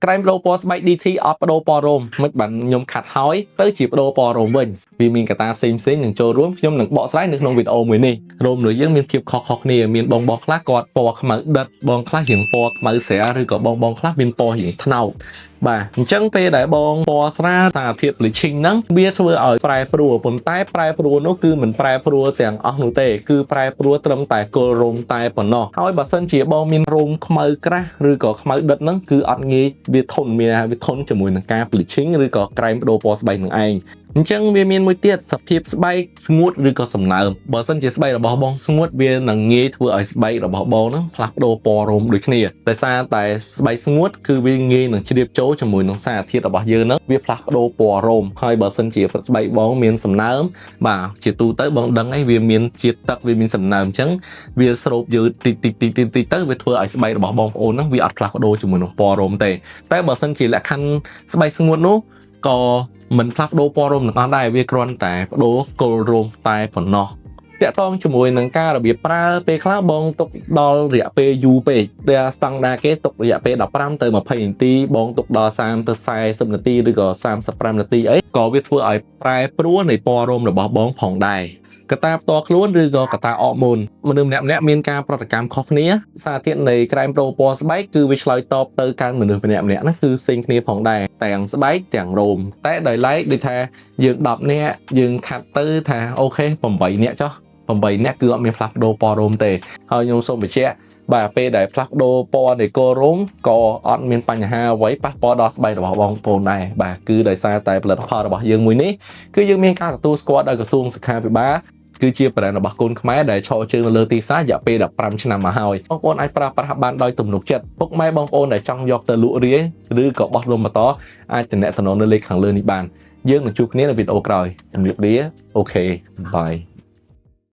ក្រែមប្ដូរពណ៌ស្បែក DT អត់ប្ដូរពណ៌រោមមិនបានខ្ញុំខាត់ហើយទៅជាប្ដូរពណ៌រោមវិញវាមានកត្តាផ្សេងផ្សេងនឹងចូលរួមខ្ញុំនឹងបកស្រាយនៅក្នុងវីដេអូមួយនេះរោមមនុស្សយើងមានភាពខុសៗគ្នាមានបងបងខ្លះគាត់ពណ៌ខ្មៅដិតបងខ្លះរៀងពណ៌ខ្មៅស្រាលឬក៏បងបងខ្លះមានពណ៌រៀងត្នោតបាទអញ្ចឹងពេលដែលបងពណ៌ស្រាលសារធាតុ bleaching ហ្នឹងវាធ្វើឲ្យប្រែប្រួលប៉ុន្តែប្រែប្រួលនោះគឺមិនប្រែប្រួលទាំងអស់នោះទេគឺប្រែប្រួលត្រឹមតែគល់រោមតែប៉ុណ្ណោះហើយបើសិនជាបងមានរោមខ្មៅក្រាស់ឬក៏ខ្មៅដិតហ្នឹងគឺអត់ងាយវាធន់មានវាធន់ជាមួយនឹងការ bleaching ឬក៏ក្រែមប្ដូរពណ៌ស្បែកនឹងឯងអញ្ចឹងវាមានមួយទៀតសភាពស្បែកស្ងួតឬក៏សំណើមបើសិនជាស្បែករបស់បងស្ងួតវានឹងងាយធ្វើឲ្យស្បែករបស់បងហ្នឹងផ្លាស់ប្ដូរពណ៌រោមដូចគ្នាដោយសារតែស្បែកស្ងួតគឺវាងាយនឹងជ្រាបចូលជាមួយនឹងសារធាតុរបស់យើងហ្នឹងវាផ្លាស់ប្ដូរពណ៌រោមហើយបើសិនជាស្បែកបងមានសំណើមបាទជាទូទៅបងដឹងអីវាមានជាតិទឹកវាមានសំណើមអញ្ចឹងវាស្រូបយឺតតិចតិចតិចតិចតិចទៅវាធ្វើឲ្យស្បែករបស់បងប្អូនហ្នឹងវាអត់ផ្លាស់ប្ដូរជាមួយនឹងពណ៌រោមទេតែបើសិនជាលក្ខខណ្ឌស្បែកស្ងួតនោះក៏មិនផ្លាស់ប្ដូរពណ៌រោមទាំងអស់ដែរវាគ្រាន់តែប្ដូរគល់រោមតែប៉ុណ្ណោះតាក់ទងជាមួយនឹងការរបៀបប្រើពេលខ្លះបងទុកដល់រយៈពេលយូរពេកដែលស្តង់ដាគេទុករយៈពេល15ទៅ20នាទីបងទុកដល់30ទៅ40នាទីឬក៏35នាទីអីក៏វាធ្វើឲ្យប្រែប្រួលនៃពណ៌រោមរបស់បងផងដែរកត្តាផ្ទាល់ខ្លួនឬក៏កត្តាអរម៉ូនមនុស្សម្នាក់ៗមានការប្រតិកម្មខុសគ្នាសារធាតុនៃក្រែមប្រូពណ៌ស្បែកគឺវាឆ្លើយតបទៅកាន់មនុស្សម្នាក់ៗហ្នឹងគឺផ្សេងគ្នាផងដែរទាំងស្បែកទាំងរោមតែដោយឡែកដូចថាយើង10នាក់យើងខាត់ទៅថាOK 8នាក់ចុះ8នាក់គឺអត់មានផ្លាស់ប្ដូរពណ៌រោមទេហើយខ្ញុំសូមបញ្ជាក់បាទពេលដែលផ្លាស់ប្ដូរពណ៌នៃគល់រោមក៏អត់មានបញ្ហាអ្វីប៉ះពាល់ដល់ស្បែករបស់បងប្អូនដែរបាទគឺដោយសារតែផលិតផលរបស់យើងមួយនេះគឺយើងមានការទទួលស្គាល់ដោយក្រសួងសុខាភិបាលគឺជា brand របស់កូនខ្មែរដែលឈរជើងនៅលើទីផ្សាររយៈពេល15ឆ្នាំមកហើយបងប្អូនអាចប្រើប្រាស់បានដោយទំនុកចិត្តពុកម៉ែបងប្អូនដែលចង់យកទៅលក់រាយឬក៏បោះដុំបន្តអាចទំនាក់ទំនងនៅលេខខាងលើនេះបានយើងនឹងជួបគ្នានៅវីដេអូក្រោយជម្រាបលា OK bye.